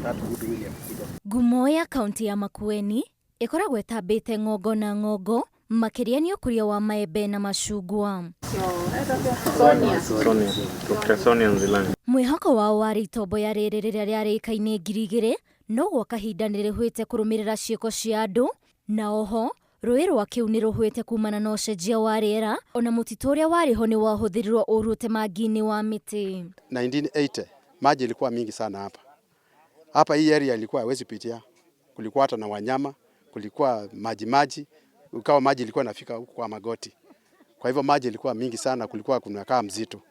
That goodwill ya kukuja. Ngumo ya kaunti ya Makueni ĩkoragwo ĩtambĩte ng'ongo na ng'ongo makĩria nĩ ũkũria wa maembe na macungwa. Sonia, Dr. Sonia Nzilani. Mwĩhoko wao warĩ itomboya rĩrĩ rĩrĩa rĩarĩ ĩka-inĩ 2000, no gwa kahinda nĩ rĩhwĩte kũrũmĩrĩra ciĩko cia andũ, na oho rũĩ rwa kĩu nĩ rũhwĩte kumana na ũcenjia wa rĩera, ona mũtitũ ũrĩa warĩ ho nĩ wahũthĩrirwo ũru ũtemangi-inĩ wa mĩtĩ. 1980 maji ilikuwa mingi sana hapa. Hapa hii area ilikuwa hawezi pitia, kulikuwa hata na wanyama, kulikuwa maji maji, ukawa maji ilikuwa inafika huku kwa magoti. Kwa hivyo maji ilikuwa mingi sana, kulikuwa kunakaa mzito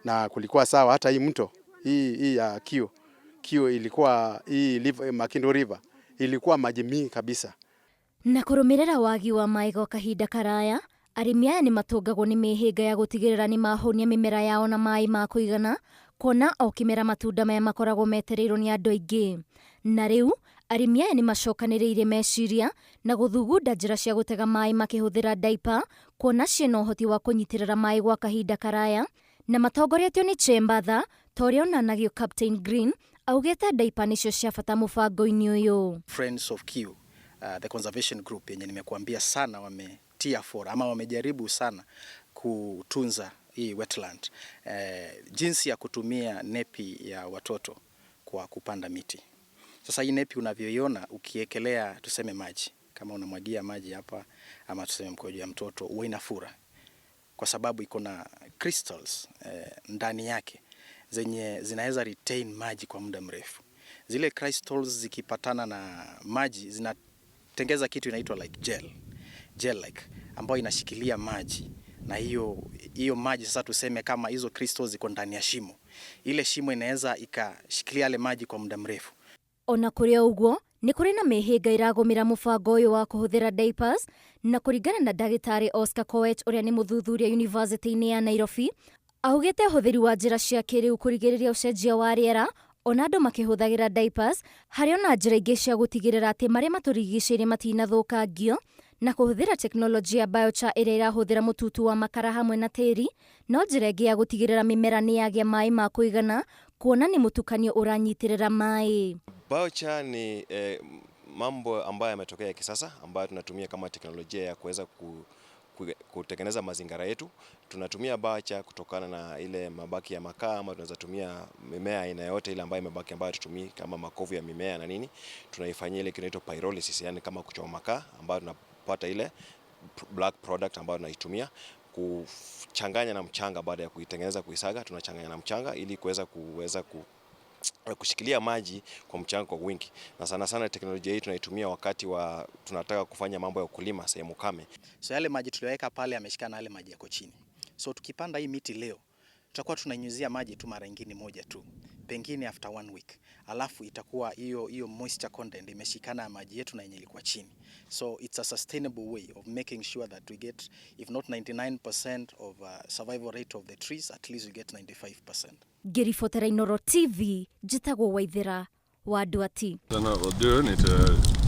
na kulikuwa sawa. Hata hii mto hii ya Kio Kio ilikuwa hii Makindu River ilikuwa maji mingi kabisa. Na kũrũmĩrĩra wagi wa maĩ gwa kahinda karaya, arĩmi aya nĩ matũngagwo nĩ mĩhĩnga ya gũtigĩrĩra nĩ mahũnia mĩmera yao na maĩ ma kũigana, kuona o kĩmera matunda maya makoragwo metereirwo nĩ andũ aingĩ. Na rĩu arĩmi aya nĩ macokanĩrĩirie meciria na gũthugunda njĩra cia gũtega maĩ makĩhũthĩra diaper, kuona ciĩna ũhoti wa kũnyitĩrĩra maĩ gwa kahinda karaya, na matongoretio nĩ Chembatha ta ũrĩa onanagio Captain Green augĩte diaper nĩcio cia bata mũbango-inĩ ũyũ. Friends of Kiu, the conservation group yenye nimekuambia sana, wametia fora ama wamejaribu sana kutunza hii wetland, jinsi ya kutumia nepi ya watoto kwa kupanda miti. Sasa hii nepi unavyoiona, ukiekelea tuseme maji, kama unamwagia maji hapa ama tuseme mkojo ya mtoto, huwa inafura kwa sababu iko na crystals ndani yake zenye zinaweza retain maji kwa muda mrefu. Zile crystals zikipatana na maji zinatengeza kitu inaitwa like gel, gel like ambayo inashikilia maji, na hiyo hiyo maji sasa, tuseme kama hizo crystals ziko ndani ya shimo, ile shimo inaweza ikashikilia yale maji kwa muda mrefu. Ona kũrĩ o ũguo, nĩ kũrĩ na mĩhĩnga ĩragũmĩra mũbango ũyũ wa kũhũthĩra diapers, na kũringana na ndagĩtarĩ Oscar Koech ũrĩa nĩ mũthuthuria yunivasĩtĩ-inĩ ya Nairobi, augĩte ũhũthĩri wa njĩra cia kĩrĩu kũrigĩrĩria ũcenjia wa rĩera, ona andũ makĩhũthagĩra diapers, harĩ ona njĩra ingĩ cia gũtigĩrĩra atĩ marĩa matũrigicĩirie matinathũkangio, na kũhũthĩra tekinoronjĩ ya biochar ĩrĩa ĩrahũthĩra mũtutu wa makara hamwe na tĩri no njĩra ĩngĩ ya gũtigĩrĩra mĩmera nĩ yagĩa maĩ ma kũigana, kuona nĩ mũtukanio ũranyitĩrĩra maĩ. Biochar ni mambo ambayo yametokea ya kisasa ambayo tunatumia kama teknolojia ya kuweza kutengeneza mazingira yetu. Tunatumia biochar kutokana na ile mabaki ya makaa, ama tunaweza tumia mimea aina yote ile ambayo imebaki ambayo hatutumii kama makovu ya mimea na nini. Tunaifanyia ile kinaitwa pyrolysis, yani kama kuchoma makaa, ambayo tunapata ile black product ambayo tunaitumia kuchanganya na mchanga. Baada ya kuitengeneza, kuisaga, tunachanganya na mchanga ili kuweza kushikilia maji kwa mchanga kwa wingi. Na sana sana teknolojia hii tunaitumia wakati wa tunataka kufanya mambo ya ukulima sehemu kame. So yale maji tuliyoweka pale yameshikana na yale maji yako chini. So tukipanda hii miti leo, tutakuwa tunanyunyizia maji tu mara ingine moja tu, pengine after one week, alafu itakuwa hiyo hiyo moisture content imeshikana na maji yetu na yenye ilikuwa chini. So it's a sustainable way of making sure that we get, if not 99% of survival rate of the trees, at least we get 95%. Ngĩribotera Inooro TV, njĩtagwo Waithĩra wa Nduati. Den här dörren inte.